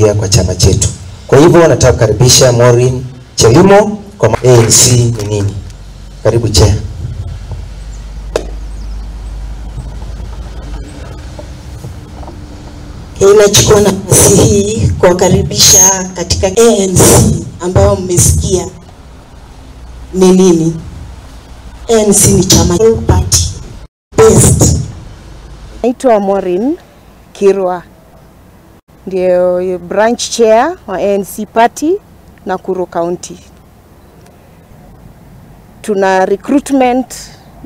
kuingia kwa chama chetu. Kwa hivyo nataka kukaribisha Maureen Chelimo kwa ANC ni nini. Karibu chair. Nachukua nafasi hii kuwakaribisha katika ANC ambayo mmesikia ni nini. ANC ni chama party based. Naitwa Maureen Kirwa, ndio branch chair wa ANC party Nakuru County. Tuna recruitment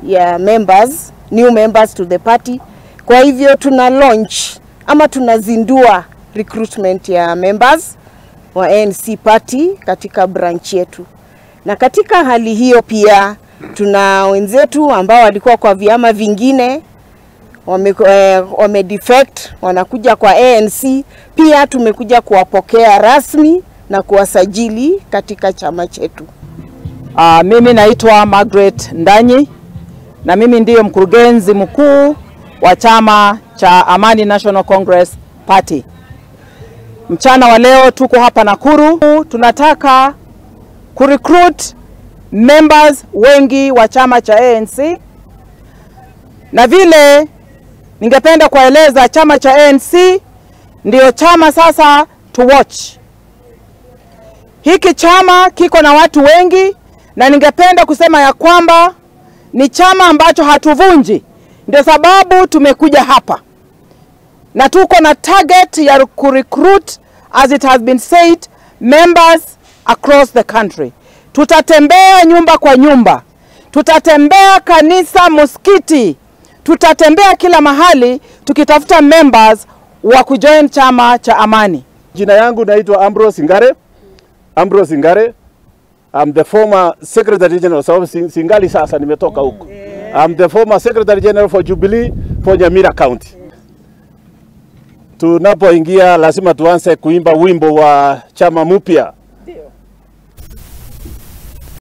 ya members, new members to the party. Kwa hivyo tuna launch ama tunazindua recruitment ya members wa ANC party katika branch yetu. Na katika hali hiyo pia tuna wenzetu ambao walikuwa kwa vyama vingine wame defect, wanakuja kwa ANC. Pia tumekuja kuwapokea rasmi na kuwasajili katika chama chetu. Mimi naitwa Margaret Ndanyi na mimi ndiyo mkurugenzi mkuu wa chama cha Amani National Congress Party. Mchana wa leo tuko hapa Nakuru, tunataka kurecruit members wengi wa chama cha ANC. Na vile ningependa kueleza, chama cha ANC ndio chama sasa to watch. Hiki chama kiko na watu wengi, na ningependa kusema ya kwamba ni chama ambacho hatuvunji. Ndio sababu tumekuja hapa. Na tuko na target ya kurecruit, as it has been said, members across the country. Tutatembea nyumba kwa nyumba, tutatembea kanisa, msikiti, tutatembea kila mahali tukitafuta members wa kujoin chama cha Amani. Jina yangu naitwa Ambrose Ngare. Ambrose Ngare. I'm the former Secretary General. So singali sasa nimetoka huko. I'm the former Secretary General for Jubilee for Nyamira County. Tunapoingia lazima tuanze kuimba wimbo wa chama mpya.